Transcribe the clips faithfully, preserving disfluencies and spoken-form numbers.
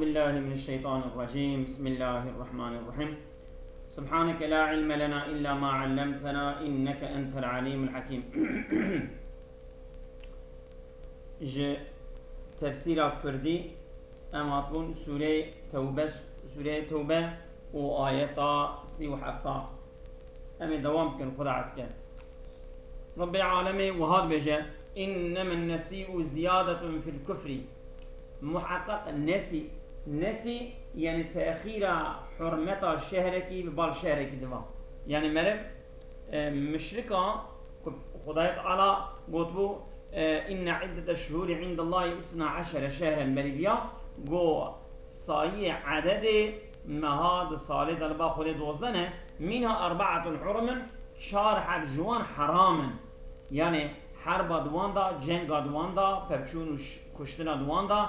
بالله من الشيطان الرجيم. بسم الله الرحمن الرحيم. سبحانك لا علم لنا إلا ما علمتنا إنك أنت العليم الحكيم. Ji tefsîra kurdî em hatibûn sûreyê Tewbe, sûreyê Tewbe û ayeta sî û hefta. Em ê dewam bikin, Xuda hez ke. Rebbê alemê wiha dibêje, "Înnemen nesî'u ziyadetun fil kufrî." Muheqeq nesî, nesî, yanî texîra hurmeta şehrekî bi bal şehrekî diva. Yanî meriv, e, muşrika ku Xwedayê Teala gotibû, e, "Înne iddete şuhûrî îndellahî îsna eşere şehre" meriviya, go sayiyê ededê meha di salê de li ba Xwedê dozdeh ne, "Mînha erbaetun hurumun", çar heb ji wan heram in. Yanî herba di wan de, cenga di wan de, pevçûn û ş-, kuştina di wan de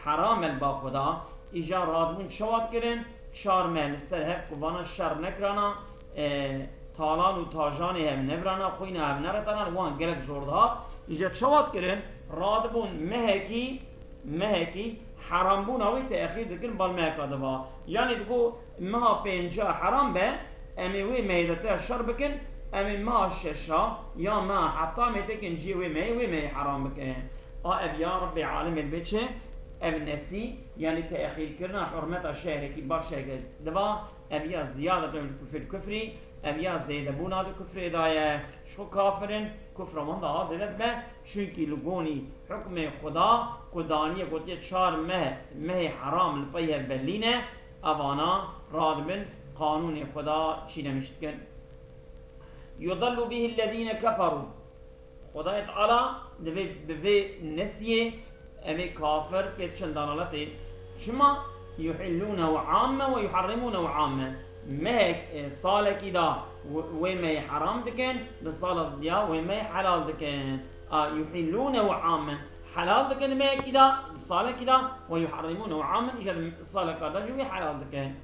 heram e li ba Xweda. Îja radibûn çawa dikirin? Çar meh li ser hev ku vana şer nekirana, e, talan û tajanê hev nebirana, xwîna hev neretana, li wan gelek zor dihat. Îja çawa dikirin? Radibûn mehekî, mehekî herambûna wê texîr dikin, bal meheka diva. Yanî digo, meha pênca heram be, em ê wê mehê de te şer bikin, em ê meha şeşa ya meha hefta em ê tekin cihê wê mehê, wê mehê heram bikin. A ev ya Rebbê alemê dibe çi? Ev nesî, yanî texîrkirina hurmeta şehrekî bar şehrekî diva, ev ya ziyadetun fil kufrî, ev ya zêdebûna di kufrê de ye. Ji xwe kafir in, kufra wan daha zêde dibe, çunkî li gonî hukmê Xuda ku daniye gotiye çar meh, mehê heram li pey hev bellî ne, evana radibin qanûnê Xuda çînemiş dikin. Yudallu bihî lezîne keferû. Xwedayê Teala divê bi vê nesiyê em ê kafir pê diçin dalaletê. Çima? Yuhillûnehu amme ve yuharrimûnehu amme. Mehek, e, salekî de w-, wê mehê heram dikin, di sala diya wê mehê helal dikin. A, yuhillûnehu amme. Helal dikin di mehekî de, di salekî de, ve yuharrimûnehu amme, îja di saleka de jî wê helal dikin.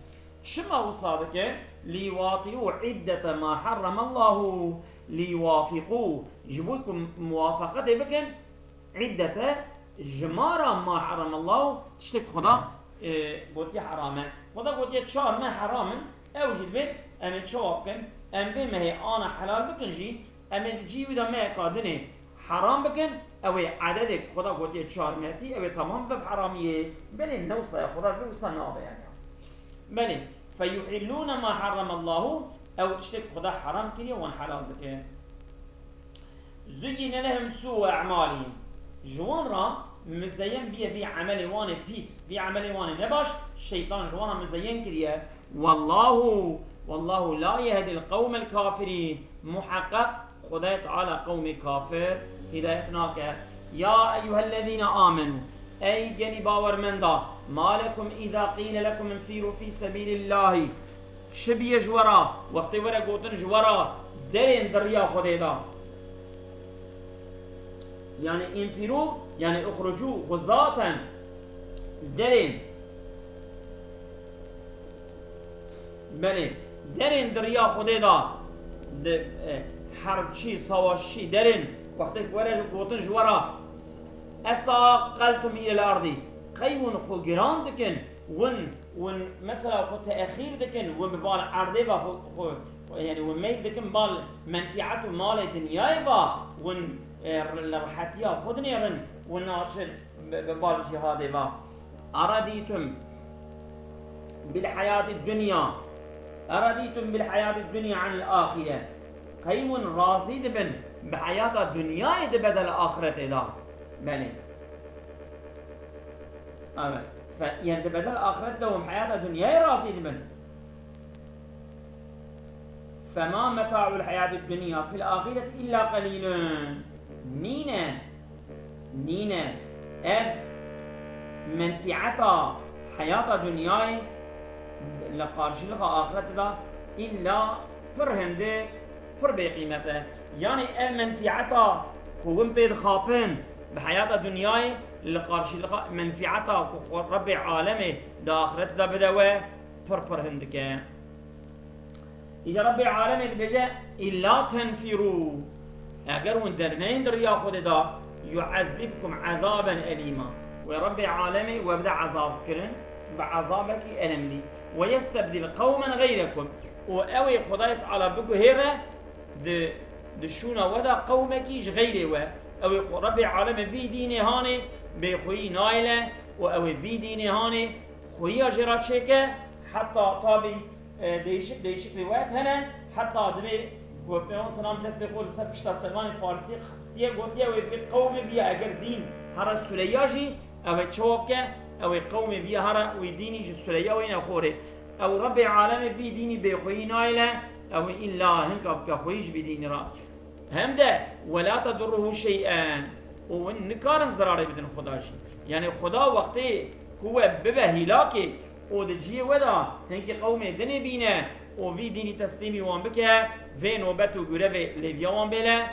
Çima wisa dikin? Lîwatîû iddete ma harramallahu, lîwafîqû, ji bo ku muwafaqetê bikin, iddete, jimara ma harramallahu, tiştek Xuda, e, gotiye heram e. Xuda gotiye çar meh heram in, ew jî dibên em ê çawa bikin? Em vê mehê ana helal bikin jî, em ê di cî wî de meheka dinê heram bikin, ew ê ededê ku Xuda gotiye çar metî, ew ê temam bibe bi heramiyê. Belê ne wisa ye, Xuda dibê wisa nabe yani. Belê, feyuhillûne ma harramallahu, ew tiştek Xuda heram kiriye, wan helal dike. Zuyyine lehum sû'u e'malihim. Ji wan re mizeyen biye vî emelê wan ê pîs, vî emelê wan ê nebaş, şeytan ji wan re mizeyen kiriye. Wallahu, wallahu la yehdil qewmel kafirîn. Muheqeq Xwedayê Teala qewmê kafir hidayet nake. Ya eyyuhellezîne amenu. Ey genî bawermenda. Ma lekum îza qîle lekum infîrû fî sebîlillahî. Çi biye ji we re, wextê were gotin ji we re, derên di riya Xwedê de. Yani infîrû, yani uxrucû, xuzaten. Derên. Belê, derên di riya Xwedê de, di, e, herbçî, savaşçî, derên, wextê ku were ji, gotin ji we re, s-, esaqeltum îlel erdî, qey hûn xwe giran dikin, hûn, hûn mesela xwe teexîr dikin, hûn bi bal erdê ve xwe, xwe, xwe, yani hûn meyl dikin bal menfîet û malê dinyayê ve, hûn, e, li rihetiya xwe dinêrin, hûn naçin bi, bi bal cîhadê ve. Eredîtum bil heyatî dunya. Eredîtum bil heyatî dunya anil axire. Qey hûn razî dibin bi heyata dinyayê di bedel axiretê de? Belê. Evet. Fe, yani di bedel axiretê de hûn heyata dinyayê razî dibin. Fema meta'ul heyatid dunya fil ahireti illa qalilun. Nîne, nîne. Ev menfieta heyata dinyayê li qarşilixa axirete de illa pir hindik, pir bêqîmet e. Yani ev menfieta ku hûn pê dixapin bi heyata dinyayê li qarşilixa menfieta ku xwe Rebbê alemê di axirete de bide we, pir pir hindik e. Îca Rebbê alemê dibêje, "Îlla tenfîrû." Eger hûn derneyên di riya Xwedê de, "Yu'ezzibkum ezaben elîma." Wê Rebbê alemê we bide ezab kirin, bi ezabekî elemlî. Ve yestebdil qewmen geyrekum. Û ew ê Xwedayê Teala biguhêre di, di şûna we de qewmekî ji xeyrê we. Ew ê xwe Rebê Alemê vî dînê hanê bêxweyî nayêle û ew ê vî dînê hanê xweyiya jê re çêke, heta tabî, e, değişik değişik rivayet hene, heta dibê ku Peyxember selam destê xwe li ser pişta servanê Farisî xistiye, gotiye, wê vê qewmê viya eger dîn here Sureya jî, ew ê çawa bike, ew ê qewmê viya here wê dînî ji Sureya wêne xorê. Ew Rebê Alemê bî dînî bêxweyî nayêle, ew ê îlla hinka bike xweyî ji bî dînî re. Hem de, "Ve la tedurruhu şey'en." Û hûn nikarin zirarê bidin Xuda jî. Yanî Xuda wextê ku we bibe hîlakê û di cihê we de hinkî qewmê dinê bîne û vî dînî teslîmî wan bike, vê nobet û gurevê lêviya wan bêle,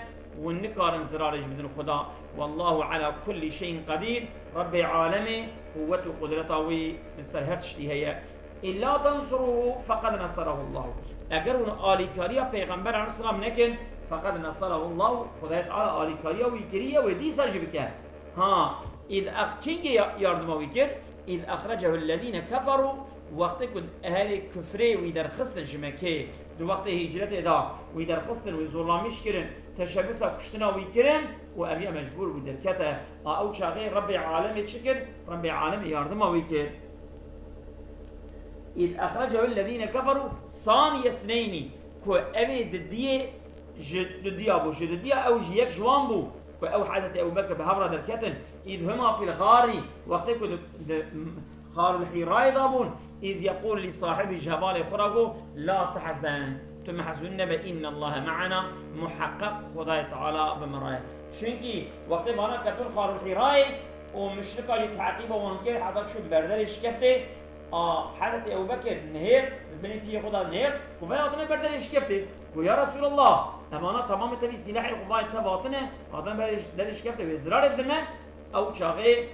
hûn nikarin zirarê jî bidin Xuda. Wallahu ala kulli şey'in qedîr. Rebbê alemê quwwet û qudreta wî li ser her tiştî heye. "Îlla tensuruhu feqed nesarahu Allah." Eger hûn alîkariya Peyxember aleyhisselam nekin, feqed nesarahu Allah, Xwedayê Teala alîkariya wî kiriye, wê dîsa jî bike. Ha, îz ex-, kîngê ya-, yardima wî kir? "Îz exrecehu ellezîne keferû", wextê ku ehlê kufrê wî derxistin ji Mekkê, di wextê hîcretê de wî derxistin, wî zorlamîş kirin, teşebisa kuştina wî kirin û ev ya mecbûr bû derkete. A ew çaxê Rebbê alemê çi kir? Rebbê alemê yardima wî kir. "Îz exrecehu ellezîne keferû saniye sneynî", ku ev ê didiyê ji didiya bû, ji didiya ew ji yek ji wan bû, ku ew Hezretî Ebu Bekir bi hev re derketin, "îz huma fil xarî", wextê ku di, di Xarul Hîrayê de bûn, "îz yeqûl li sahibî", ji hevalê xwe re got, "La tehzen", tu mehzûn nebe, "innallahe me'ena", muheqeq Xwedayê Teala bi me re ye. Çunkî wextê vana ketûn Xarul Hîrayê, û muşrika jî teqîba wan kir, heta çû berderê şikeftê. A Hezretî Ebu Bekir nihêr, bi binê piyê xwe de nihêr, ku vay hatine berderê şikeftê. Ku, "Ya Resulallah, evana tamamê tevî sîlehê xwe vay tev hatine, hatine berê, derê şikeftê, wê zirarê bidin me." Ew çaxê,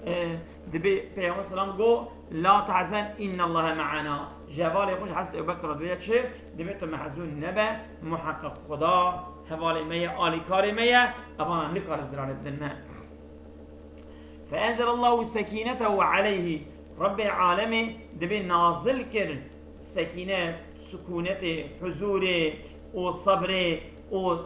e, dibê Peyxember selam go, "La tahzen, innallaha ma'ana." Ji hevalê xwe ji Hezretî Ebu Bekir re dibe çi? Dibê tu mehzûn nebe, muheqeq Xuda hevalê me ye, alîkarê me ye, evana nikare zirarê bidin me. "Fe enzelallahu sekînetehu aleyhî." Rebbê alemê dibê nazil kir sekîne, sikûnetê, huzûrê û sebrê û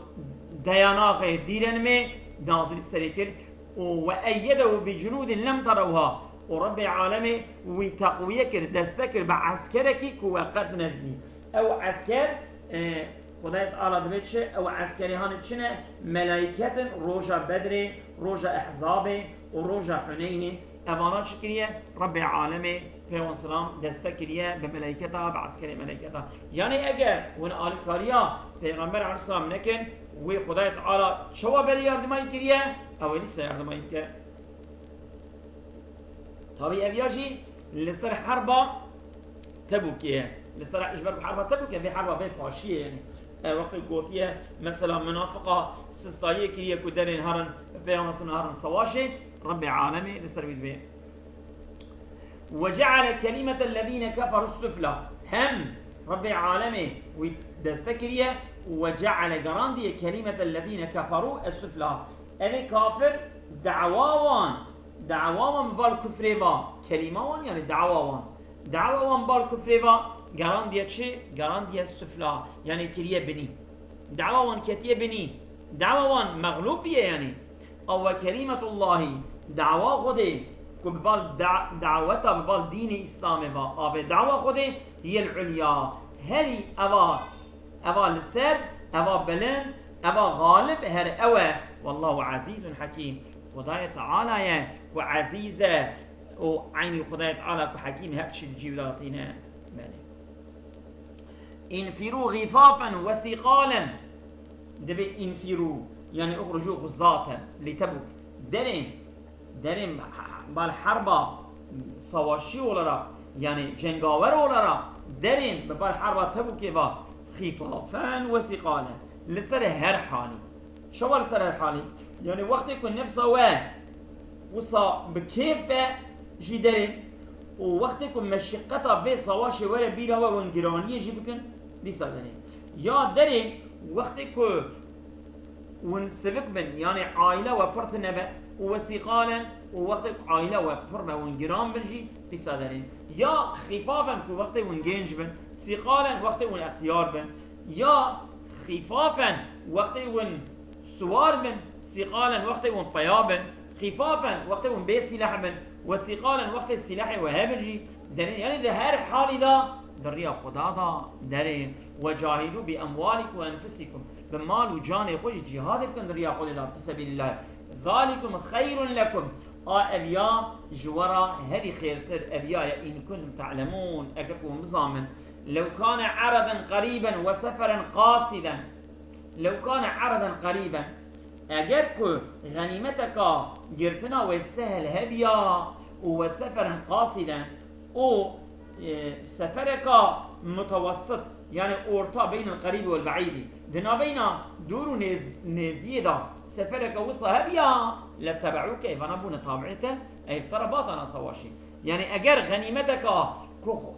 dayanaxê, dîrenimê nazil serê kir û "ve eyyedehu bi cunûdin lem terewha", û Rebbê alemê wî teqwiye kir, destek kir bi eskerekî ku we qet nedî. Ew esker, e, Xwedayê Teala dibê çi? Ew eskerê hanê çi ne? Melayket in, roja Bedrê, roja Ehzabê û roja Huneynê. Evana çi kiriye? Rebbê alemê Peyxember selam destek kiriye bi melayketa, bi eskerê melayketa. Yanî eger hûn alîkariya Peyxember aleyhisselam nekin, wê Xwedayê Teala çawa berê yardima wî kiriye? Ew ê dîsa yardima wî bike. Tabî ev ya jî li ser herba Tebûkê ye. Li ser, ji ber ku herba Tebûk e, vê herba vê paşiyê ye, yanî. E, wextê gotiye, mesela, munafiqa sistayiyê kiriye ku derên herin, peyama sina herin sewaşê, Rebbê alemê li ser wî dibê. "Ve ceale kelimetellezîne keferu sufla." Hem Rebbê alemê wî destek kiriye, "ve ceale" garandiye "kelimetellezîne keferu es-sufla." Ev ê kafir dawa wan, dawa wan bi bal kufrê va, kelîma wan, yanî dawa wan. Dawa wan bal kufrê va, garandiye çi? Garandiye sufla, yanî kiriye binî. Dawa wan ketiye binî. Dawa wan mexlûb biye, yanî. Ew "ve kelîmetullahî", dawa Xwedê, ku bi bal da-, daweta, bi bal dînê Îslamê va, avê dawa Xwedê, "hiyel ulya", herî eva, eva li ser, eva bilind, eva xalib her ew e. Wallahu azîzun hekîm. Xwedayê Teala ye ku ezîz e û eynî Xwedayê Teala ku hekîm, her tiştî li cî wî de hatîne. Belê. "Înfîrû xîfafen ve sîqalen." Dibê "înfîrû", yanî "uxrucû xuzaten li Tebûk". Derên, derên bal herba savaşçı olarak, yanî cengaver olarak derên bi bal herba Tebûkê va "xîfafen ve sîqalen", li ser her halî. Çawa li ser her halî? Yanî wextê ku nefsa we wisa bi kêf be jî derê û wextê ku meşîqeta vê savaşê were bîra we, hûn giraniyê jî bikin, dîsa derê. Ya derê wextê ku hûn sivik bin, yanî aîle we pir tune be û wesîqalen û wextê ku aîle we pir be, hûn giran bin jî, dîsa derê. Ya xîfafen ku wextê hûn gênc bin, sîqalen wextê hûn extiyar bin, ya xîfafen wextê hûn siwar bin, sîqalen wextê hûn peya bin, xîfafen wextê hûn bê sîleh bin, we sîqalen wextê sîlehê we hebin jî, derê, yanî di her halî de di riya Xuda de derê. Ve cahidû bi emwalikum ve enfusikum. Bi mal û canê xwe jî cîhadê bikin di riya Xwedê de, fi sebîlillah. Zalikum xeyrun lekum. A ev ya ji we re herî xêrtir, ev ya ye, in kuntum ta'lemûn, eger ku hûn bizanin. Lew kane aradan qariben ve seferen qasiden. Lew kane aradan qariben. Eger ku xenîmeteka girtina wê sehel hebiya û ve seferen qasiden û, e, sefereka mutewessit, yani orta beynel qerîbî wel beîdî, di navbeyna dûr û nêz-, nêziyê de sefereka wisa hebiya, letebeûke, evana bûne tabiê te, ey bi te re batana savaşê. Yani eger xenîmeteka ku xu-,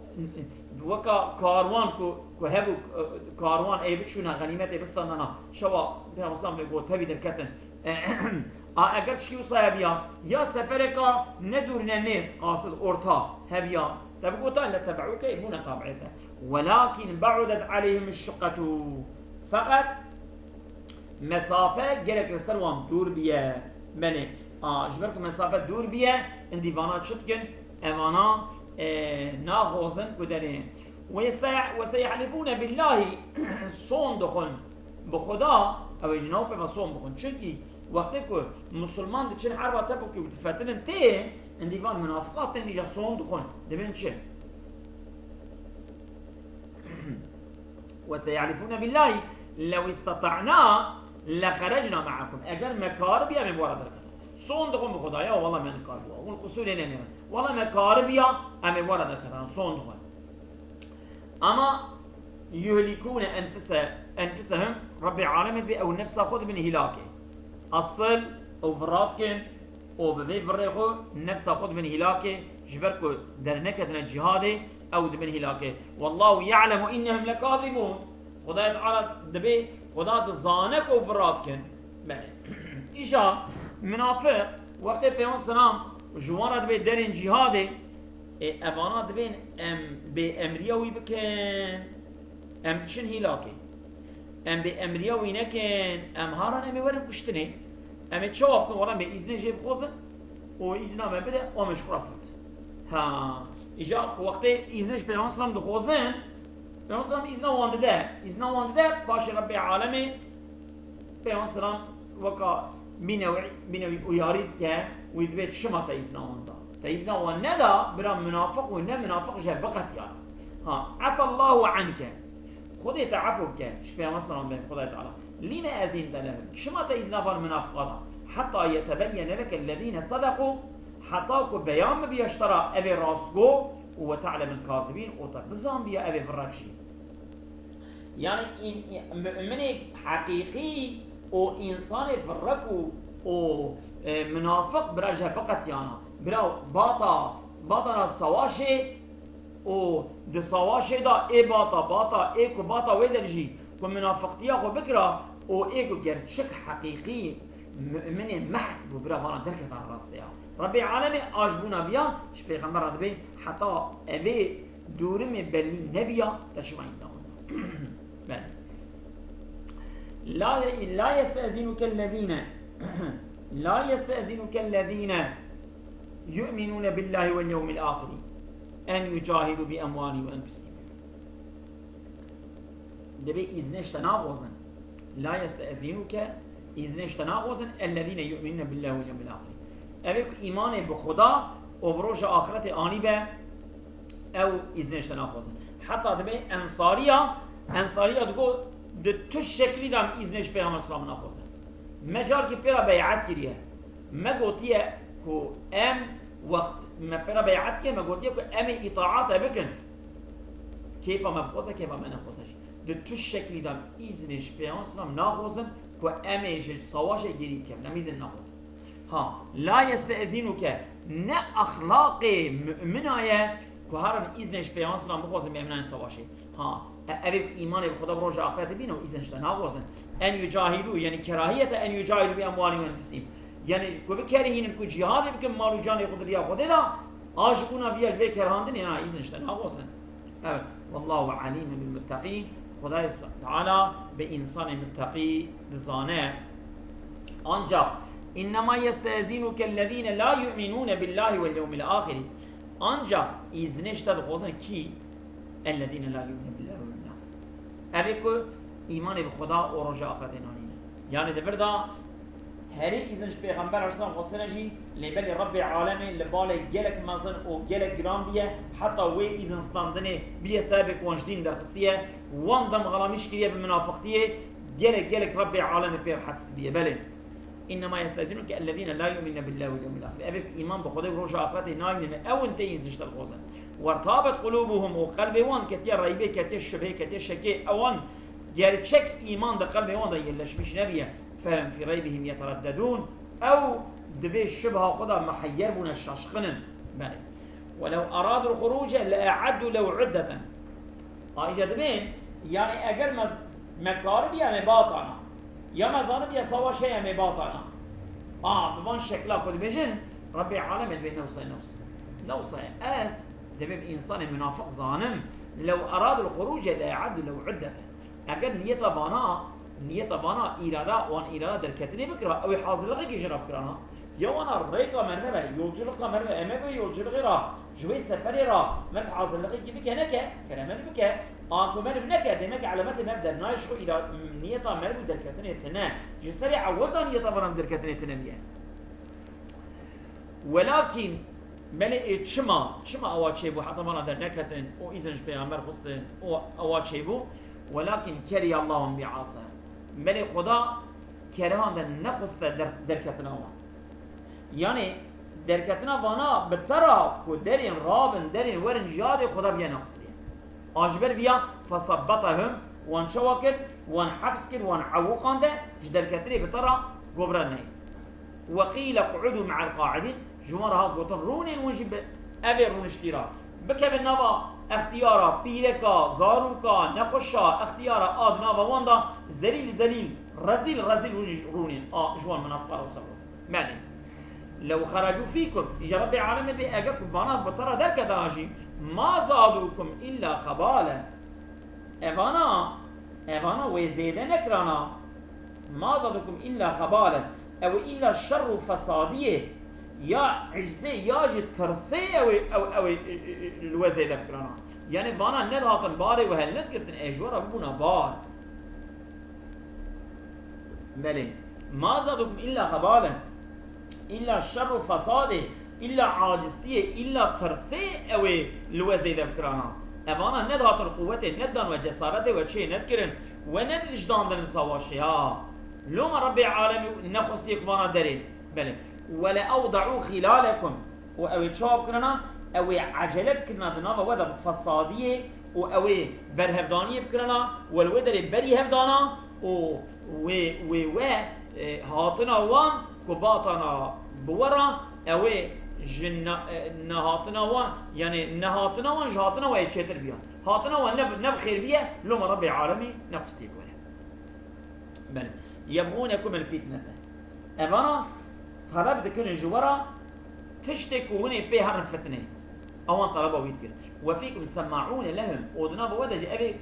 weka karwan ku, ku hebû, e, karwan ê biçûna xenîmetê bistandana, şewa Peyxamber sallallahu aleyhi ve sellem vê got tevî derketin. A eger tişkî wisa hebiya, ya sefereka ne dûr ne nêz, qasid orta hebiya, te bigota letebeûke, ê bûne tabiê te. Welakin be'udet aleyhim şukketu. Feqet mesafe gelek li ser wan dûr biye. Belê, a, ji ber ku mesafe dûr biye, indî vana çi dikin? Evana, e, naxwazin ku derê. Ve se-, ve seyehlifûne billahî, son dixwin bi Xuda, ew ê ji nav pê ve son bixwin. Çunkî wextê ku misilman diçin herba Tebûkê û difetinin tê, indî van minafiqa tên îca son dixwin. Dibên çi? Ve seyehlifûne billahî lew istata'na lexerecna me'akum. Eger me karibiya, em ê bi we re derketin. Son dixwin bi Xuda, ya wela me nikaribiya. Hûn qusûrê nenêrin. Wela me karibiya, em ê bi we re derketin. Son dixwin. Ama yuhlikûne enfuse-, enfusehum, Rebbê alemê dibê ew nefsa xwe dibin hîlakê. Esil ew vira dikin û bi vê virê xwe nefsa xwe dibin hîlakê, ji ber ku derneketine cîhadê, ew dibin hîlakê. Wallahu ya'lemu innehum lekazibûn. Xwedayê Teala dibê, Xweda dizane ku ew vira dikin. Belê. Îja minafiq wextê Peyxember selam ji wan re dibê derên cîhadê, ê, evana dibên em bê emriya wî bikin. Em diçin hîlakê. Em bê emriya wî nekin. Em haran em ê werin kuştinê. Em ê çawa bikin? Wela em ê îznê jê bixwazin û îzna me bide, em ê ji xwe re firit. Ha, îja ku wextê îznê ji Peyxember selam dixwazin, Peyxember selam îzna wan dide. Îzna wan dide, paşê Rebbê alemê Peyxember selam weka bînewî, bînewî uyarî dike, wî dibê çima te îzna wan da? Te îzna wan neda, bira minafiq û ne minafiq ji hev biqetiyana. Ha, efallahu anke. Xwedê te efû bike, ji Peyxember selam bên Xwedayê Teala. Lîme ezînte lehum. Çima te îzna van minafiqa da? Heta yetebeyyene leke lezîne sedekû, heta ku beyan bibiya ji te re evê rastgo û ve te'lemel kazibîn û te bizanbiya evê virek jî. Yani în-, în-, mu'minê heqîqî û însanê virek û, û, e, minafiq bira ji hev biqetiyana. Bira bata, batana savaşê û di savaşê de ê bata, bata, ê ku bata wê der jî ku minafiqtiya xwe bikira û ê ku gerçek heqîqî mu'minê mehd bû, bira vana derketana rastê ya. Rebbê alemê aş bûna biya, ji Pêxember re dibê heta evê dûrimê belî nebiya, te çima îzna wan da? Belê. La, la yeste'zinuke lezîne, la yeste'zinuke lezîne yu'minûne billâhi vel yevmil âhiri en yucahidû bi emwâlihim ve enfusihim. Dibê îznê ji te naxwazin. La yeste'zinuke, îznê ji te naxwazin, ellezîne yu'minûne billâhi vel yevmil âhiri. Ev ê ku îmanê bi Xuda û bi roja axiretê anî be, ew îznê ji te naxwazin. Heta dibê ensariya, ensariya digot, di tu şeklî de em îznê ji Pêxember selam naxwazin. Me carkî pê re bey'et kiriye. Me gotiye ku em wext me pê re bey'et kir, me gotiye ku em ê îtaate bikin. Kêfa me bixwaze, kêfa me nexwaze jî. Di tu şeklî de îznê ji Pêxember selam naxwazin ku em ê ji savaşê gêrî bikevin. Em îzin naxwazin. Ha, la yeste'zinuke, ne exlaqê mu'mina ye ku herin îznê ji Pêxember selam bixwazin bê em nayên savaşê. Ha, e-, ev ê ku îmanê bi Xuda bi roja axirete bîne û îzin ji te naxwazin. En yucahidû, yani kerahiyete en yucahidû bi emwalihim ve enfusihim. Yani ku bikerihînin ku cihadê bikin mal û canê xwe di riya Xwedê de, A ji bûna viya ji vê kerhandinê na îzin ji te naxwazin. Evet. Wallahu alimun bil muttaqîn. Xwedayê Teala bi însanê muttaqî dizane. Ancak innema yestezînuke ellezîne la yu'minûne billâhi wel yewmil âhirî. Ancak îzinê ji te dixwazin kî? Ellezîne la yu'minûne billâhi wel yewmil âhir. Ev ê ku îmanê bi Xweda û roja axretê nanîne. Yanî di vir de herî îzin ji Pêxember aleyhisselam xwestine jî, lê belê Rebbê alemê li balê gelek mezin û gelek giran biye, heta wê îzin standinê biye sebebê ku wan ji dîn derxistiye, wan demxelamîş kiriye bi munafiqtiyê, gelek gelek Rebbê alemê pê rehet biye. Belê. Înnema yestezînuke ellezîne la yu'minûne billâhi wel yewmil âhir. Ev ê îman bi Xwedê û roja axretê nayînin, ew in tê îzin ji te dixwazin. Wertabet qulûbuhum, û qelbê wan ketiye reybê, ketiye şibhê, ketiye şekê. Ewan gerçek îman di qelbê wan de yerleşmiş nebiye. Fehum fî reybihim yetereddedûn. Ew di vê şibha xwe de muheyyer bûne, şaşqin in. Belê. Welew eradûl xurûce le e'eddû lehu uddeten. A, îca dibên, yanî eger me z-, me karibiye em ê batana. Ya me zanibiye savaş heye em ê batana. A, bi van şekla ku dibêjin, Rebbê alemê dibê newsay newsay. Newsay ez dibêm însanê munafiq zanim. Lew eradûl xurûce le e'eddû lehu uddeten. Eger niyeta vana, niyeta vana îrada, wan îrada derketinê bikira, ew ê hazirlixekî jê re bikirana. Ya wana rêka me nebe, yolculuka me nebe, em ê vê yolculuxê re, ji wê seferê re me bi hazirlixekî bike neke, kere me bike, a ku me bi neke, demek e elemetê me bi dernayê ji xwe îra-, niyeta me bû derketinê tine. Ji serê ewil de niyeta vana derketinê tine biye. Welakîn, belê ê çima, çima ewa çêbû, heta vana derneketin û îzin ji Pêxember xwestin û ewa çêbû, welakîn keriyallahum bi'asa. Belê Xweda kerihan de nexweste der-, derketina wan. Yanî derketina vana bi te ra ku derên rabin, derên werin ji yadê Xweda biye nexwestiye. A ji ber viya fesabbetehum, wan çawa kir, wan heps kir, wan ewqande, ji derketinê bi te ra gobra neyê. Weqîle q'udû me'el qa'idîn, ji wan re hat gotin, rûnên hûn jî bi evê rûniştî re. Bikevin nava extiyara, pîreka, zaroka, nexweşa, extiyara a di nava wan de zelîl zelîl, rezîl rezîl hûn jî rûnên a ji wan munafiqa re wisa gotin. Belê. Lew xeracû fîkum, îca Rebbê alemê bê eger ku vana bi te re derketana jî, ma zadûkum îlla xebalen. Evana, evana wê zêde nekirana. Ma zadûkum îlla xebalen. Ew îlla şer û fesadiyê, ya iczê, ya jî tirsê ew ê, ew, ew ê, e, e, e, li we zêde bikirana. Yanî vana nedihatin barê we helnedgirtin, ê ji we re bibûna bar. Belê. Ma zadûkum îlla xebalen. Îlla şer û fesadê, îlla aciztiyê, îlla tirsê ew ê li we zêde bikirana. Evana nedihatin quwetê, nedidan we cesaretê, we çê nedikirin, we nedilijtandin li savaşê, ha. Loma Rebbê alemî nexwestiye ku vana derê. Belê. Wele ewde'û xîlalekum. Û ew ê çawa bikirina? Ew ê ecele bikirina di nava we de bi fesadiyê û ew ê berhevdaniyê bikirina, we li wê derê berî hev dana û wê, wê we, e, hatina wan ku batana bi we re, ew ê ji ne-, e, nehatina wan, yanî nehatina wan ji hatina we yê çêtir biya. Hatina wan ne bi, ne bi xêr biye, loma Rebbê alemî nexwestiye ku were. Belê. Yebxûnekumul fitnete. Evana taleb dikirin ji we re tiştê ku hûn ê pê herin fitnê. Ewan taleba wî dikir. Ve fîkum semma'ûne lehum. Û di nava we de jî ev ê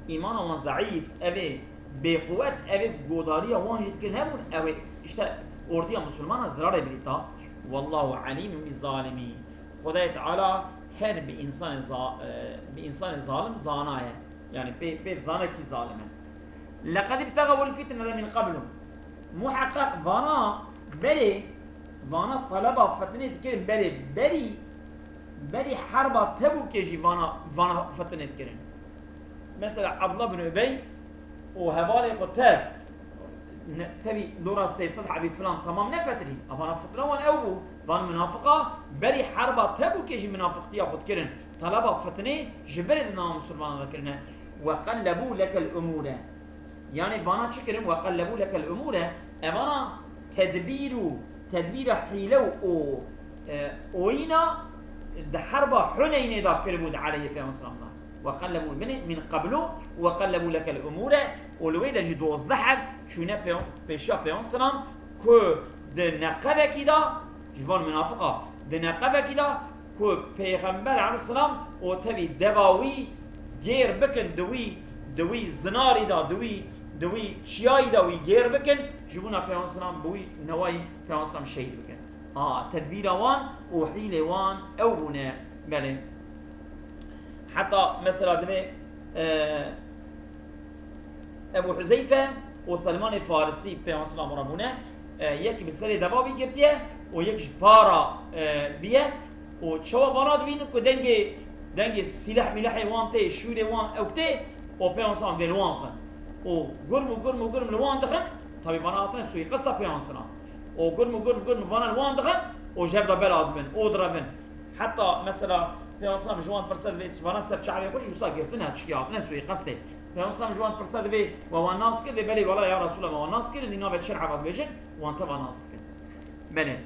îmana wan zeîf, ev ê bêquwet, ev ê godariya wan jî dikir hebûn. Ew ê işte ordiya misilmana zirarê bidîta. Wallahu alîmun biz zalimîn. Xwedayê Teala her bi însanê za-, e, bi însanê zalim zana ye. Yanî pê, pê dizane kî zalim e. Leqed ibtexewul fitnete min qablu. Muheqeq vana berê, vana taleba fitnê dikirin berê, berî, berî herba Tebûkê jî vana, vana fitnê dikirin. Mesela Abdullah bin Ubey û hevalê xwe tev, ne, tevî dora sê sed hebî filan tamam nefetilî. Evana fitne wan ew bû. Van munafiqa berî herba Tebûkê jî munafiqtiya xwe dikirin. Taleba fitnê ji berê di nava misilmanan de kirine. Ve qellebû lekel umûre. Yanî vana çi kirin? Ve qellebû lekel umûre. Evana tedbîr û tedbîra hîle û, e, oyîna di herba Huneynê de kiribû di aleyhê Peyxember selam de. Ve qellebû min, min qablu ve qellebû lekel umûre. Û li wê de jî dozdeh heb çûne pê-, pêşiya Peyxember selam ku di neqebekî de, ji van munafiqa, di neqebekî de ku Pêxember aleyhisselam û tevî deva wî gêr bikin, di wî, di wî zinarî de, di wî, di wî çiyayî de wî gêr bikin, ji bona Pêxember aleyhisselam bi wî newayî Pêxember aleyhisselam şehîd bikin. A, tedbîra wan û hîlê wan ew bûne. Belê. Heta mesela divê, e, Ebu Huzeyfe û Selmanê Farisî Pêxember aleyhisselam re bûne, e, yekî bi serê deva wî girtiye û yek ji para, e, biye û çawa vana dibînin ku dengê, dengê sîleh mîlehê wan tê, şûrê wan ew tê û Pêxember aleyhisselam vê li wan xin. Û gurm û gurm û gurm li wan dixin, tabî vana hatine suîqesta Pêxember aleyhisselam. Û gurm û gurm gurm vana li wan dixin û ji hev de bela dibin û direvin. Heta mesela Pêxember ji wan pirse divê, vana ser çavê xwe jî wisa girtine, çikî hatine suîqestê. Pêxember ji wan pirse divê, we wan nas kir, divê belê wela ya Resulallah, me wan nas kirin, dî navê çi eva dibêjin, wan teva nas dikin. Belê.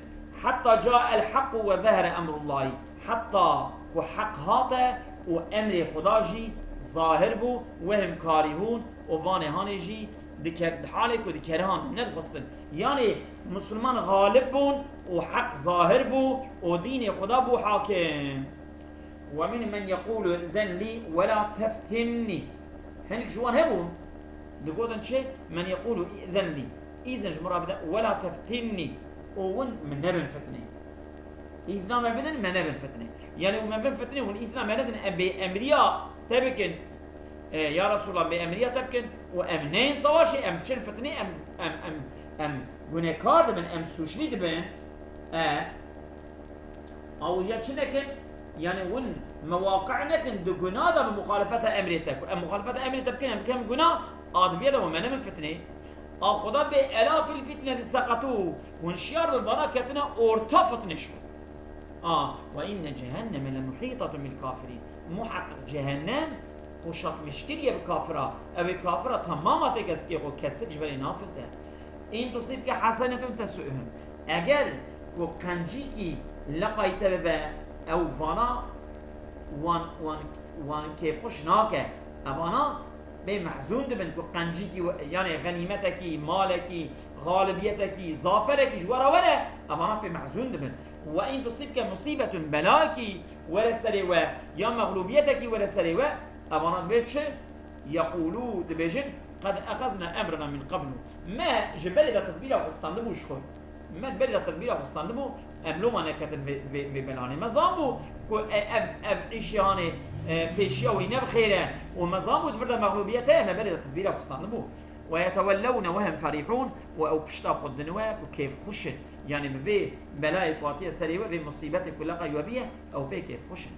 Heta ca el haqu ve zehre emrullahi. Heta ku heq hate û emrê Xuda jî zahir bû, wehim karîhûn û vanê hanê jî diker, di halê ku dikerihan din nedixwestin. Yanî Musulman xalib bûn û heq zahir bû û dînê Xuda bû hakim. Ve min men yekulu zen lî ve la teftinnî. Hinek ji wan hebûn, digotin çi? Men yekulu zen lî. Îzin ji min re bide, ve la teftinnî. Û win min nebin fitnê. Îzna me bidin, me nebin fitnê. Yanî û me bin fitnê, win îzna me nedin, em bê emriya te bikin. E, ya Resulallah, bê emriya te bikin û em neyên savaşê, em biçin fitnê, em, em, em, em gunekar dibin, em sûclî dibin. E, a wija çi nekin? Yanî win mewaqi nekin di guna de bi muxalefeta emrê te. Ku em muxalefeta emrê te bikin, em bikin guna, a dibiye de û me nebin fitnê. A Xuda bê ela fil fitneti seqetû. Hûn şiyar bin, vana ketine orta fitnê şo. A, ve inne cehenneme le muhîtatun bil kafirîn. Muheqeq cehennem kuşatmişkir ye bi kafira. Ew ê kafira temama tê kesikê xwe, kesik ji berê nafilite. In tusîbke hesenetun tesu'hum. Eger ku qencîkî leqay te bibe, ew vana wan, wan, wan kêfxweş nake. Evana bê mehzûn dibin ku qencîkî we, yanê xenîmetekî, malekî, xalibiyetekî, zaferekî ji we re were, evana pê mehzûn dibin. Ve in tusîbke musîbetun, belayekî were serê we, ya mexlûbiyetekî were serê we, evana dibê çi? Yeqûlû, dibêjin, qed exezna emrena min qeblu. Me ji berê de tedbîra xwe standibû ji xwe. Me berê de tedbîra xwe standibû, em loma neketin vê, vê, vê belanê. Me zanbû ku e-, ev, ev îşê hanê, e, pêşiya wî ne bi xêr e û me zanbû di vir de mexlûbiyet heye, me berê de tedbîra xwe standibû. Ve yetewellewne ve hum ferîhûn, û ew pişta xwe didin we ku kêfxweş in. Yanî bi vê belayê ku hatiye serê we, vê musîbetê ku leqay we biye, ew pê kêfxweş in.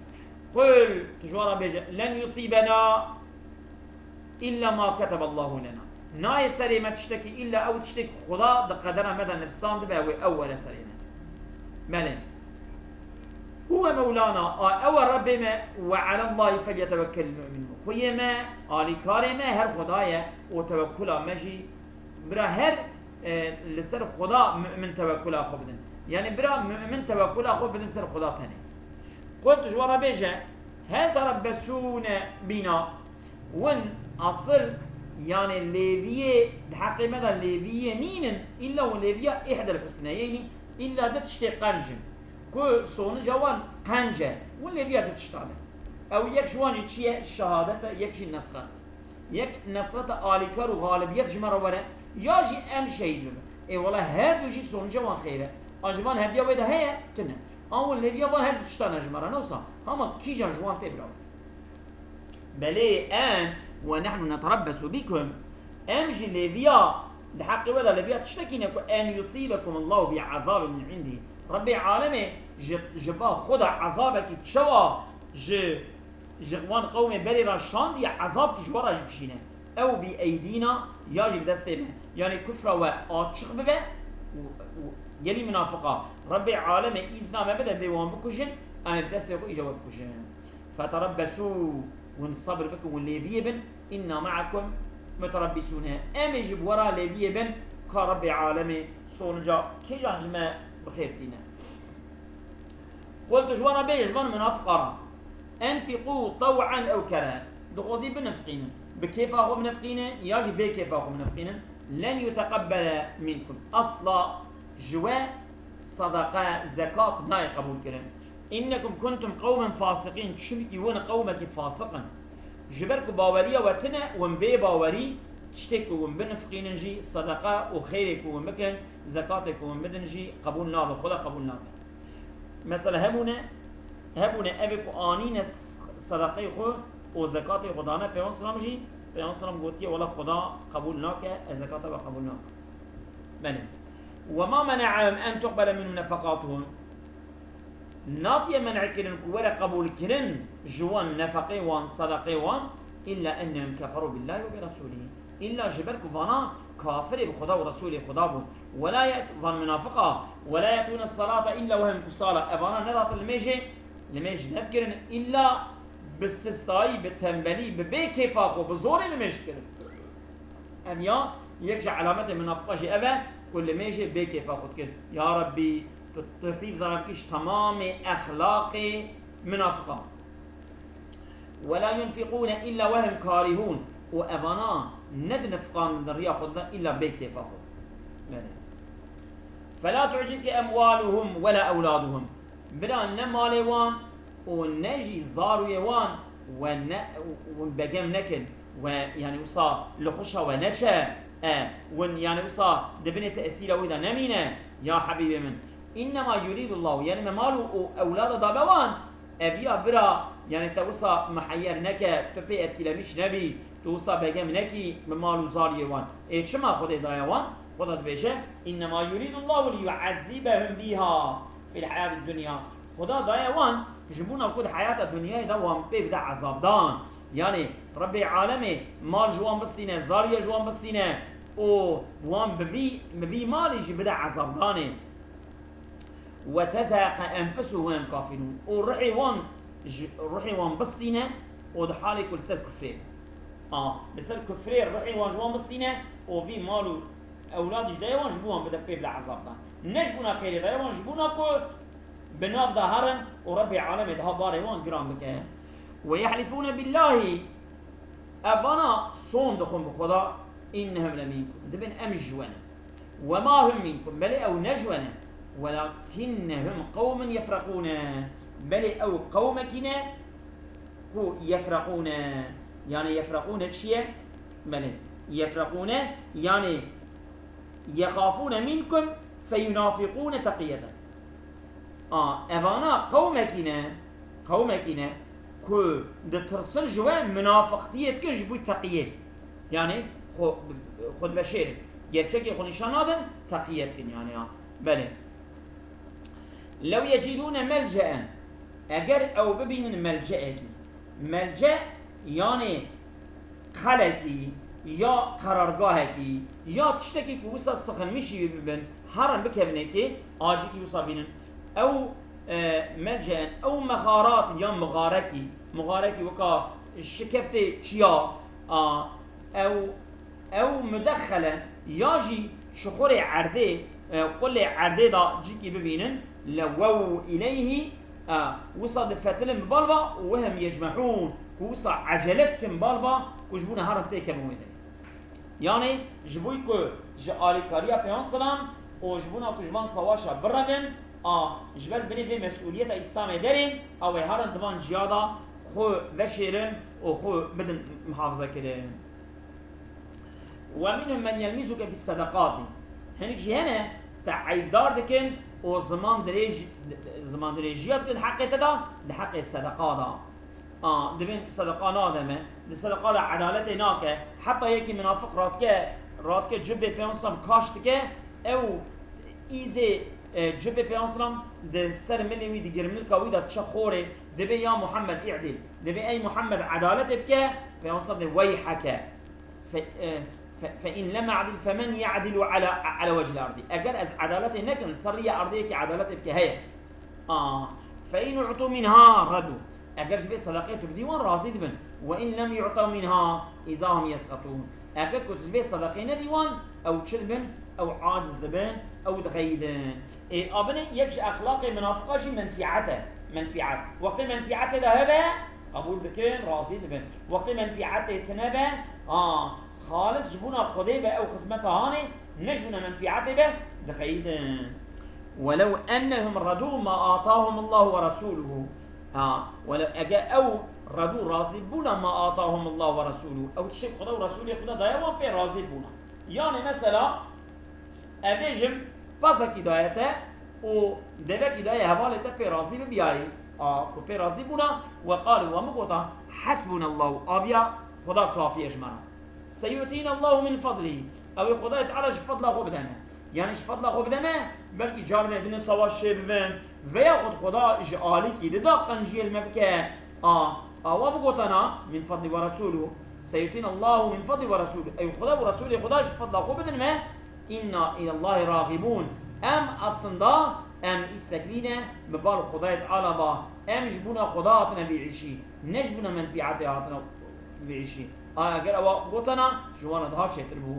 Qul, tu ji wan re bêje, len yusîbena, İlla ma keteballahu lena. Nayê serê me tiştekî, îlla ew tiştek Xuda di qedera me de nivsandibe, wê ew were serê me. Belê. Huve mewlana, a ew e Rebbê me, ve alallahi felyetewekkelil mu'minun. Xweyê me, alîkarê me her Xuda ye û tewekkula me jî bira her, e, li ser Xuda mu'min tewekkula xwe bidin. Yanî bira mu'min tewekkula xwe bidin ser Xuda tenê. Qul, tu ji wan re bêje, hel terebbesûne bîna, win asil, yanê lêviyê, di heqê me de lêviyê nînin, îlla win lêviya îhdel husneyeynî, îlla di tiştê qenc in. Ku sonuca wan qenc e, win lêviya di tiştan e. Ew yek ji wan jî çi ye? Şehadet e, yek jî nesret e. Yek nesret e, alîkar û xalibiyet ji me re were, ya jî em şehîd bibin. Ê wela her du jî sonuca wan xêr e. A ji van herdiya wê de heye? Tune. An win lêviya van her du tiştan e ji me re, ne wisa? Hema kîjan ji wan tê bira wê? Belê em, ve nehnu neterebbesu bikum. Em jî lêviya, di heqê we de lêviya tiştekî ne ku en yusîbekumullahu bi ezabin min indî. Rebbê alemê ji, ji ba xwe de ezabekî çawa ji, ji wan qewmê berê re şandiye, ezabkî ji we re jî bişîne. Ew bi eydîna, ya jî bi destê me. Yanî kufra we açiq bibe û, û gelî minafiqa. Rebbê alemê îzna me bide vê wan bikujin, em ê bi destê xwe îja we bikujin. Feterebbesû, hûn sebir bikin, hûn lêviyê bin, inna me'akum muterebbisûne. Em ê jî bi we re lêviyê bin, ka Rebbê alemê sonuca kêjan ji me bi xêr tîne. Qul, tu ji wan re bêje, ji van munafiqa re. Enfiqû tew'an ew kerhen. Dixwazî binifiqînin. Bi kêfa xwe binifiqînin, ya jî bê kêfa xwe binifiqînin. Len yuteqebbele minkum. Asla ji we sadaqa, zekat nayê qebûl kirin. إنكم كنتم قوما فاسقين, çimkî win qewmekî fasiq in. Ji ber ku baweriya we tine, win bê bawerî, tiştê ku win binifiqînin jî, sedeqe û xêrê ku win bikin, zekatê ku win bidin jî qebûl nabe, Xweda qebûl nake. Mesela hebûne, hebûne evê ku anîne s-, sedeqeyê xwe û zekatê xwe dane Peyxember selam jî, Peyxember selam gotiye, wela Xweda qebûl nake, ez zekata we qebûl nakim. Belê. وما منعهم أن تقبل منهم نفقاتهم. Natiye men'kirin ku were qebûlkirin ji wan nefeqê wan, sedeqê wan, إلا أنهم كفروا بالله وبرسوله. Îlla ji ber ku vana kafirê bi Xweda û Resûlê Xweda bûn. ولا يأت-, van minafiqa, ولا يأتون الصلاة إلا وهم كسالى. Evana nedatin limêjê, limêj nedikirin, îlla bi sistayî, bi tembelî, bi bê kêfa xwe, bi zorê limêj dikirin. Em ya, yek ji elametê minafiqa jî ev e ku limêjê bê kêfa xwe dikin. Ya Rebbî, tu, tu hîfza me bikî ji temamê exlaqê minafiqan. ولا ينفقون إلا وهم كارهون. Û evana nedinifiqandin di riya xwe de îlla bê kêfa xwe. Belê. فلا تعجبك أموالهم ولا أولادهم. Bira ne malê wan û ne jî zarûyê wan we ne, û begem nekin. We, yani, wisa li xweşa we neçe. E, win, yani, wisa di binê tesîra wî de nemîne, ya hebîbê min. إنما يريد الله, yani me mal û, û ewlada dabe wan, eviya bira, yani te wisa muheyyer neke, tu pê etkilemiş nebî, tu wisa begem nekî bi mal û zariyê wan. Ê çima Xwedê daye wan? Xweda dibêje, إنما يريد الله ليعذبهم بها في الحياة الدنيا. Xweda daye wan ji bona ku di heyata dinyayê de wan pê bide ezabdan. Yani Rebbê alemê mal ji wan bistîne, zariye ji wan bistîne û wan bi vî, bi vî malî jî bide ezabdanê. وتزهق أنفسهم وهم كافرون. Û ruhê wan ji, ruhê wan bistîne û di halê ku li ser kufrê be. A, li ser kufrê ruhê wan ji wan bistîne û vî mal û ewlad jî daye wan ji bo wan bide pê bide ezabdan. Ne ji bona xêrê daye wan, ji bona ku bi nav de herin û Rebbê alemê diha barê wan giran bike. ويحلفون بالله. Evana son dixwin bi Xweda, إنهم لمنكم. Dibin em ji we ne. وما هم منكم. Belê ew ne ji we ne. ولكنهم قوم يفرقون. Belê ew qewmekî ne ku يفرقون. Yani يفرقون çi ye? Belê. يفرقون, yani يخافون منكم فينافقون تقية. A, evana qewmekî ne, qewmekî ne ku ditirsin ji we, minafiqtiyê dikin ji bo teqiyê. Yani xwe, xwe diveşêrin. Gerçekê xwe nîşan nadin, teqiye dikin yani ya. Belê. لو يجدون ملجأ. Eger ew bibînin melceekî. Melce, yani qelekî ya qerargahekî ya tiştekî ku wisa sixinmişî wî bibin, herin bikevin êkê, acîkî wisa bînin. Ew, e, melceen, ew mexarat ya mixarekî, mixarekî weka şikeftê çiya, a, ew, ew mudexxele ya jî çuxurê erdê, e, qulê erdê da cîkî bibînin, لووا إليه, e, wisa difetilin bi bal ve, وهم يجمحون, ku wisa ecele dikin bal ve, ku ji bona herin têkevin wê derê. Yani ji bo ku ji alîkariya Peyxember selam û ji bona ku ji van sawaşa birevin, a, ji ber binê vê mesûliyeta Îslamê derê, a wê herin di van ciya de xwe veşêrin û xwe bidin muhafaza kirin. ومنهم من يلمزك في الصدقات. Hinek jî hene te eyibdar dikin û ziman dirêj, ziman dirêjiya dikin di heqê te de, di heqê sedeqa de. A, dibên sedeqa nade me, di sedeqa de edaletê nake. Heta yekî minafiq radike, radike cubê Peyxember selam kaş dike, ew îzê, e, cubê Peyxember selam di ser milê wî, di girmilka wî de diçe xorê, dibê ya Muhammed î'dil. Dibê ey Muhammed edaletê bike, Peyxember selam dê ويحك. Fe, e, fe, فإن لم أعدل فمن يعدل على, على وجه الأرض. Eger ez edaletê nekim, li ser riya erdê yekî edaletê bike heye. A, فإن أعطوا منها رضوا. Eger ji vê sedeqeyê tu bidî wan razî dibin. وإن لم يعطوا منها إذا هم يسخطون. Eger ku tu ji vê sedeqeyê nedî wan, ew çi dibin? Ew aciz dibin, ew dixeyidin. Ê, a binê yek ji exlaqê minafiqa jî menfîet e. Menfîet. Wextê menfîetê de hebe, qebûl dikin, razî dibin. Wextê menfîetê tine be, a, xalis ji bona Xwedê be ew xizmeta hanê, ne ji bona menfîetê be, dixeyidin. ولو أنهم رضوا ما آتاهم الله ورسوله. Ha, welew ege ew redû razî bûna ma atahum Allah ve Resûlû. Ew tiştê Xweda û Resûlê Xweda daye wan pê razî bûna. Yanî mesela, e bêjim, pezekî daye te û devekî daye hevalê te pê razî bibiyayî. A, ku pê razî bûna, we qalû, we min gota, Hasbunallahu, aviya Xweda kafî ye ji me re. Seyu'tîna Allahu min fadlihî. Ew ê Xwedayê Teala ji fadla xwe bide me. Yanî ji fadla xwe bide me, belkî carine din savaş çêbibin. Veya xwe Xweda ji alîkî dida qenciyê li me bike. A, awa bigotana, min fadlî ve resûlû. Seyu'tîna Allahu min fadlî ve resûlû. Ew Xweda û Resûlê Xweda ji fadla xwe bidin me. Înna îlallahî ragîbûn. Em aslında, em îsteklî ne, bi bal Xwedayê Teala va. Em ji bûna Xweda hatine vî îşî. Ne ji bûna menfîetê hatine vî îşî. Aya ger ewa gotana, ji wan re daha çêtir bû.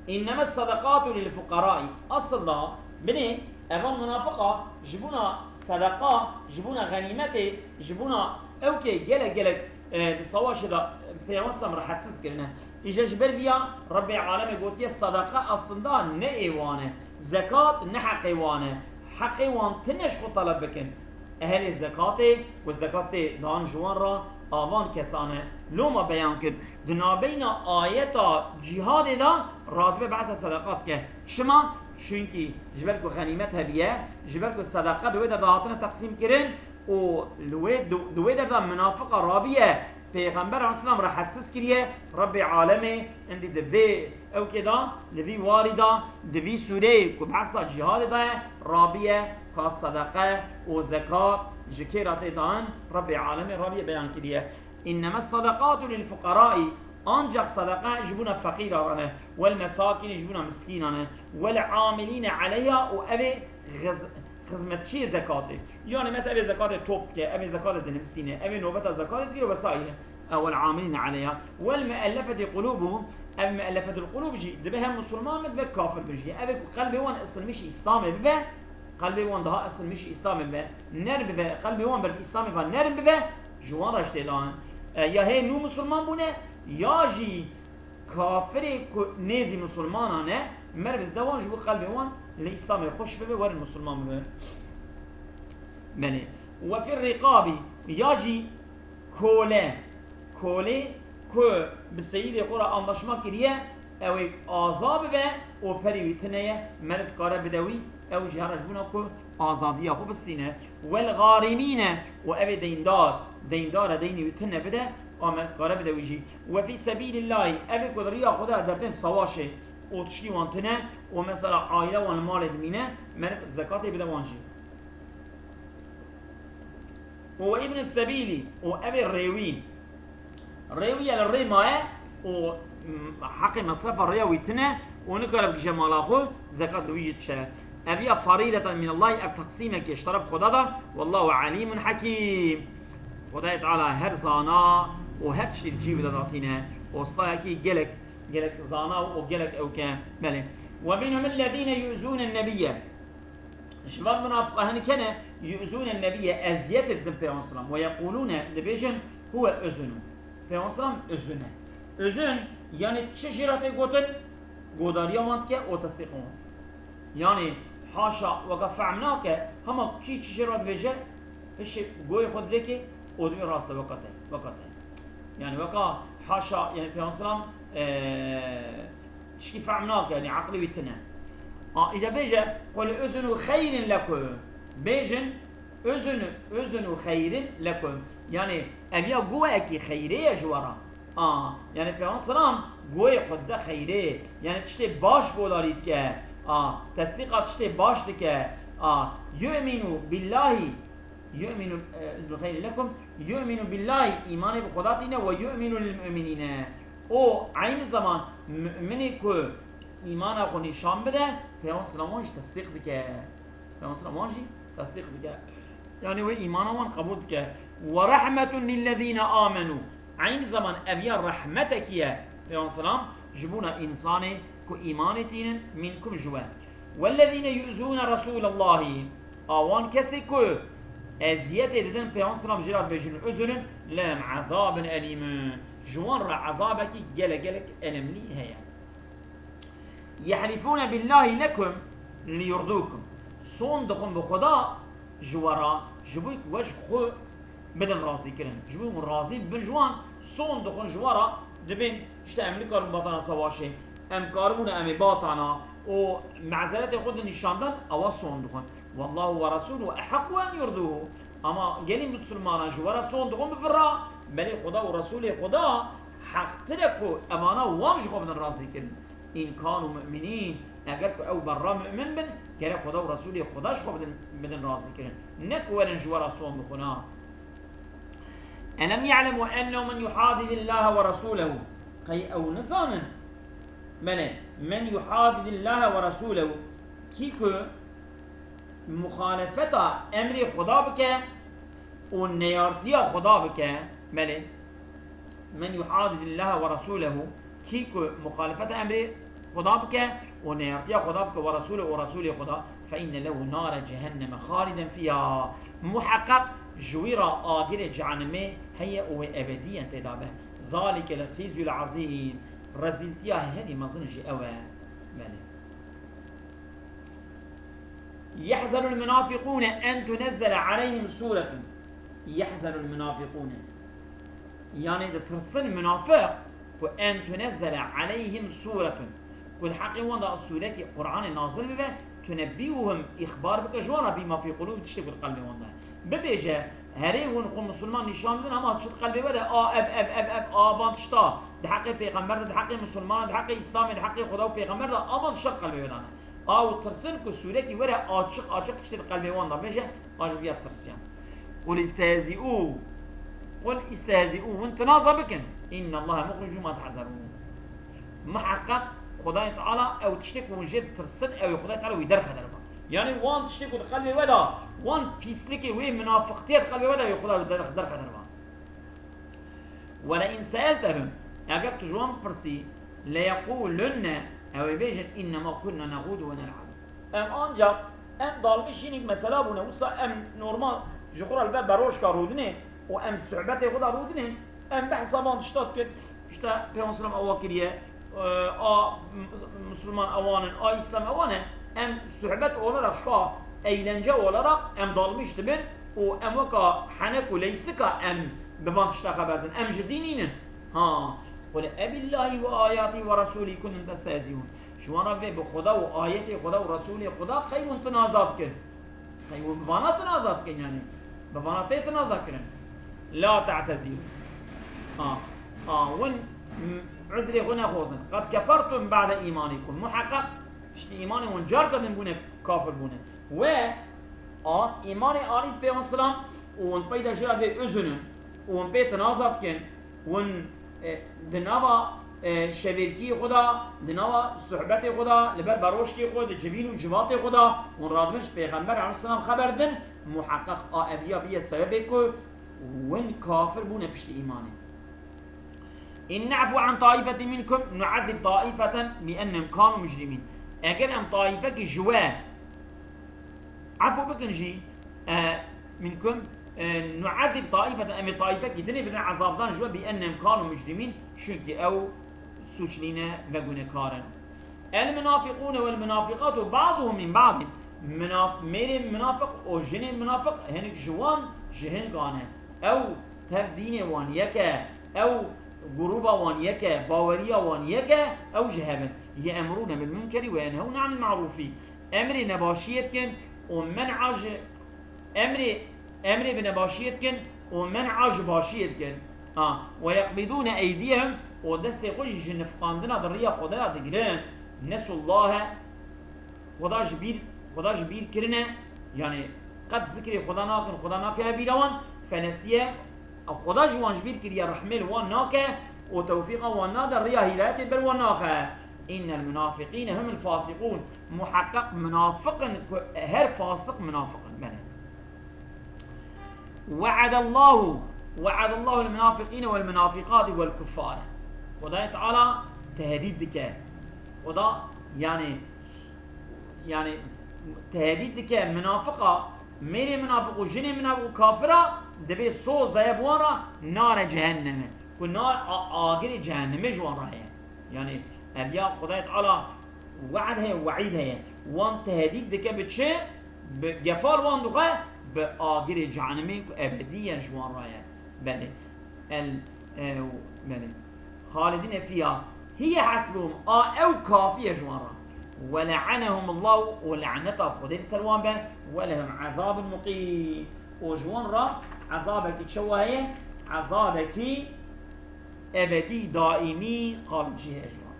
Înneme sadaqatu lil fuqarai. Aslında, binê, evan munafiqa, ji bûna sedeqa, ji bûna xenîmetê, ji bûna ewkê gelek gelek, e, di savaşê de peywan sam rehetsiz kirine. Îja ji ber viya Rebbê Alemê gotiye, sedeqa aslında ne ê wan e. Zekat ne heqê wan e. Heqê wan tine ji xwe taleb bikin. Ehelê zekatê ku zekat tê dan ji wan re avan kesan e. Loma beyan kir. Di nabeyna ayeta cîhadê de radibe behsa sedeqat ke. Çima? Çunkî ji ber ku xenîmet hebiye, ji ber ku sedeqa di wê de dihatine teqsîm kirin û li wê, di, di wê derda minafiqa rabiye, Pêxember aleyhisselam rehetsiz kiriye, Rebbê Alemê êndî di vê ewkê de, li vî warî de, di vî sûreyê ku behsa cîhadê de ye, rabiye ka sedeqe û zekat ji kê re tê dan, Rebbê Alemê rabiye beyan kiriye. Înneme sadaqatu lil fuqarai, ancak sedeqe ji bûna feqîran e, wel mesakînî ji bûna miskînan e, wel amilîne aleyha û ev ê xiz-, xizmetçiyê zekatê. Yanî mesela ev ê zekatê top dike, ev ê zekatê dinivîsîne, ev ê nobeta zekatê dike vesaire. Ewel amilîne aleyha. Wel muellefeti qulubuhum, ev muellefetul qulub jî dibe hem musulman be, dibe kafir be jî. Ev ê ku qelbê wan isilmişî Îslamê bibe, qelbê wan daha isilmişî Îslamê bibe, nerm bibe, qelbê wan ber bi Îslamê ve nerm bibe, ji wan re ji tê dan. E, ya hê nû musulman bûne, ya jî kafirê ku nêzî musulmanan e, merv dide wan ji bo qelbê wan li Îslamê xweş bibe, werin musulman bibe. Belê. Ve fir riqabî, ya jî kole, kolê ku bi seyîdê xwe re anlaşma kiriye, ew ê aza bibe û perê wî tune ye, merv dikare bide wî, ew jî hera ji bûna ku azadiya xwe bistîne. Wel gharimîne, û ev ê deyndar, deyndar e, deynê wî tune bide, a merv dikare bide wî jî. Ve fî sebîlillahî, ev ê ku di riya Xwedê de dertên savaşê û tiştî wan tune û mesela aîle wan li malê dimîne, merv zekatê bide wan jî. Û we ibn sebîlî, û ev ê rêwî. Rêwî ye li rê maye û, mm, heqê mesrefa rêya wî tune û nikare bigihîje mala xwe, zekat li wî jî diçe. Ev ya farîdeten minallahi, ev teqsîmekê ji teref Xweda de, wallahu alîmun hekîm. Xwedayê Teala her zana û her tiştî li cihê wî de datîne. Ostayekî gelek, gelek zana û gelek ewke. Belê. Ve minhum ellezîne yu'zûnen nebiyye. Ji van minafiqa hinek hene, yu'zûnen nebiyye, eziyetê didin Peyxember selam. Ve yeqûlûne, dibêjin, huwe uzunun. Peyxember selam uzun e. Uzun, yanî çi jê re tê gotin, godariya wan dike û tesdîqa wan dike. Yanî, haşa, weke fehm nake, hema kî çi jê re dibêje, hişê goyê xwe didekê û dibê rast e, weke te, weke te. Yanî, weka haşa, yanî Peyxember selam, eee, Tişkî fehm nake, yanî eqlê wî tune. A, îca bêje, "Qul uzunu xeyrin lekum." Bêjin, "Uzunu, uzunu xeyrin lekum." Yanî, ev ya guhekî xeyrê ye ji we re. A, yanî Peyxember selam guhê xwe dide xeyrê. Yanî tiştê baş godarî dike. A, tesdîqa tiştê baş dike. A, yu'minu billahi. Yu'minu, e, uzunu xeyrin lekum, yu'minu billahi, îmanê bi Xweda tîne, ve yu'minu lil mu'minîne. O, eynî zaman mu'minê ku îmana xwe nîşan bide, Peyxember selam wan jî tesdîq dike. Peyxember selam wan jî tesdîq dike. Yanî wê îmana wan qebûl dike. Ve rahmetun lillezîne amenu. Eynî zaman ev ya rehmetekî ye, Peyxember selam, ji bona însanê ku îmanê tînin, minkum ji we. Wellezîne yu'zûne Resûlallahî, a wan kesê ku eziyetê didin Peyxember selam jê re dibêjin uzunun, lehum ezabun elîmun, ji wan re ezabekî gelek gelek elemlî heye. Yehlifûne billahî lekum, لِيُرْضُوكُمْ. Son dixwin bi Xweda ji we re, ji bo ku we ji xwe bidin razîkirin. Ji bo hûn razî bibin ji wan, son dixwin ji we re, dibên, işte, em nikaribûn batana savaşê, em karibûne em ê batana û mezeretê xwe dinîşandan, ewa son dixwin. وَاللّٰهُ وَرَسُولُهُ أَحَقُّ أَنْ يُرْضُوهُ. Ama gelî misilmanan ji we re son dixwin bifira, belê Xweda û Resûlê Xweda heqtir e ku evana wan ji xwe bidin razîkirin. اِنْ كَانُوا مُؤْمِنِينَ. Eger ku ew berra mu'min bin, gerek Xweda û Resûlê Xweda ji xwe bidin, bidin razîkirin. Ne ku werin ji we re son bixwin, ha. أَلَمْ يَعْلَمُوا أَنَّهُ مَنْ يُحَادِدِ اللّٰهَ وَرَسُولَهُ. Qey ew nizanin? Belê, مَنْ يُحَادِدِ اللّٰهَ وَرَسُولَهُ. Kî ku muxalefeta emrê Xweda bike û neyartiya Xweda bike, belê, مَنْ يُحَادِدِ اللّٰهَ وَرَسُولَهُ, kî ku muxalefeta emrê Xweda bike û neyartiya Xweda bike, وَرَسُولَهُ û Resûlê Xweda, فَإِنَّ لَهُ نَارَ جَهَنَّمَ خَالِدًا فِيهَا. Muheqeq ji wî re agirê cehennemê heye û wê ebediyen tê de be. ذَٰلِكَ الْخِزْيُ الْعَظِيمُ. Rezîltiya herî mezin jî ew e. Belê. يَحْذَرُ الْمُنَافِقُونَ أَنْ تُنَزَّلَ عَلَيْهِمْ سُورَةٌ. يَحْذَرُ الْمُنَافِقُونَ. Yanî ditirsin munafiq ku أَنْ تُنَزَّلَ عَلَيْهِمْ سُورَةٌ. Ku di heqê wan de sûrekî Qur'anê nazil bibe, تُنَبِّئُهُمْ, îxbar bike ji wan re, بِمَا فِي قُلُوبِهِمْ, tiştê ku di qelbê wan de. Bibêje, herê hûn xwe misilman nîşan didin, ama çi di qelbê we de, a, ev, ev, ev, ev, a van tişta, di heqê pêxember de, di heqê misilmanan, di heqê Îslamê, di heqê Xweda û pêxember de, a van tişta di qelbê we de ne. A û tirsin ku sûrekî were açiq, açiq tiştê di qelbê wan de bêje, a ji viya tirsiyan. قُلْ اسْتَهْزِئُوا. قُلْ اسْتَهْزِئُوا. Hûn tinaza bikin. إِنَّ اللّٰهَ مُخْرِجٌ مَا تَحْذَرُونَ. Muheqeq Xwedayê Teala ew tiştê ku hûn jê ditirsin, ew ê Xwedayê Teala wî derxe derva. Yanî wan tiştê ku di qelbê we de, wan pîslikê wê munafiqtiyê di qelbê we de, ê Xweda derxe derva. وَلَئِنْ سَأَلْتَهُمْ, eger tu ji wan bipirsî, لَيَقُولُنَّ, ew ê bêjin, إِنَّمَا كُنَّا نَخُوضُ وَنَلْعَبُ. Em ancak, em dalmîşînik mesela bûne, wisa em normal ji xwe re li ber beroşka rûdinê û em suhbetê xwe de rûdinê, em behsa van tişta dikin, işte Peyxamber sallam ewa kiriye, e, a m-, Müslüman ewan in, a İslam ewan e, em suhbet olarak, şka eğlence olarak em dalmîş dibin û em weka henek û leystika em bi van tişta xeber din. Em ji dîn nînin. Ha, قُلْ أَبِاللّٰهِ وَآيَاتِهِ وَرَسُولِهِ كُنْتُمْ تَسْتَهْزِئُونَ. Ji wan re vê bi Xweda û ayetê Xweda û Resûlê Xweda qey hûn tinaza dikin? Qey hûn bi vana tinaza dikin yanî? Bi vana tê tinaza kirin. لَا تَعْتَذِرُوا. A, a, hûn, m-, uzrê xwe nexwazin. قَدْ كَفَرْتُمْ بَعْدَ إِيمَانِكُمْ. Muheqeq piştî îmanê hûn carka din bûne kafir bûne. We, a, îmanê anî Peyxember selam û hûn peyda jê re vê uzun in û hûn pê tinaza dikin. Hûn, e, di nava, e, şevêrkiyê xwe de, di nava suhbetê xwe de, li ber beroşkê xwe, di civîn û civatê xwe de, hûn radibin ji Pêxember aleyhisselam xeber din, muheqeq a eviya bûye sebebê ku hûn kafir bûne piştî îmanê. إِنْ نَعْفُ عَنْ طَائِفَةٍ مِنْكُمْ نُعَذِّبْ طَائِفَةً بِأَنَّهُمْ كَانُوا مُجْرِمِينَ. Eger em taîfekî ji we efû bikin jî, e, minkum, e, nu'ezib taifeten, em ê taîfekî dinê bidin ezabdan ji we, bi ennem kanu mujrimîn, çunkî ew sûclî ne ve gunekar in. El munafiqûne wel munafiqatu ba'duhum min ba'din. Muna-, mêrên munafiq û jinên munafiq hinek ji wan ji hinek a ne. Ew tev dînê wan yek e, ew grûba wan yek e, baweriya wan yek e, ew ji hev in. Ye'murûne bil munkeri we yenhewne anil ma'rûfî. Emrê nebaşiyê dikin û men'a ji, emrê, emrê bi nebaşiyê dikin û men'a ji başiyê dikin. Ha, we yeqbidûne eydiyehum, û destê xwe jî ji nifqandina di riya Xwedaya digirin. Nesullahe, Xweda ji bîr, Xweda ji bîr kirine, yanî qet zikrê Xweda nakin, Xweda nakeve bîra wan, fenesiye, Xweda ji wan ji bîr kiriye, rehmê li wan nake û tewfîqa wan nade, riya hîdayetê ber wan naxe. Innel munafiqîne humul fasîqûn. Muheqeq munafiq in ku her fasiq munafiq in. Belê. We'adallahu, we'adallahu el munafiqîne wel munafiqâti wel kuffâre. Xwedayê Teala tehdîd dike. Xweda, yanî, yanî tehdîd dike munafiqa, mêrê munafiq û jinê munafiq û kafira, dibê soz daye bi wan re nare cehenneme. Ku nar a, agirê cehennemê ji wan re heye. Yanî ev ya Xwedayê Teala We'd heye, we'îd heye. Wan tehdîd dike bi çi? Bi gefal wan dixwe bi agirê cehennemê ku ebedî ye ji wan re ye. Belê. El, e, belê. Xalidîne fiha. Hiye hasbuhum. A ew kafî ye ji wan re. Ve le'anehumullahu û laneta Xwedê li ser wan be. Ve lehum azabun muqîm. Û ji wan re ezabekî çawa heye? Ezabekî ebedî, daîmî, qalincî heye ji wan.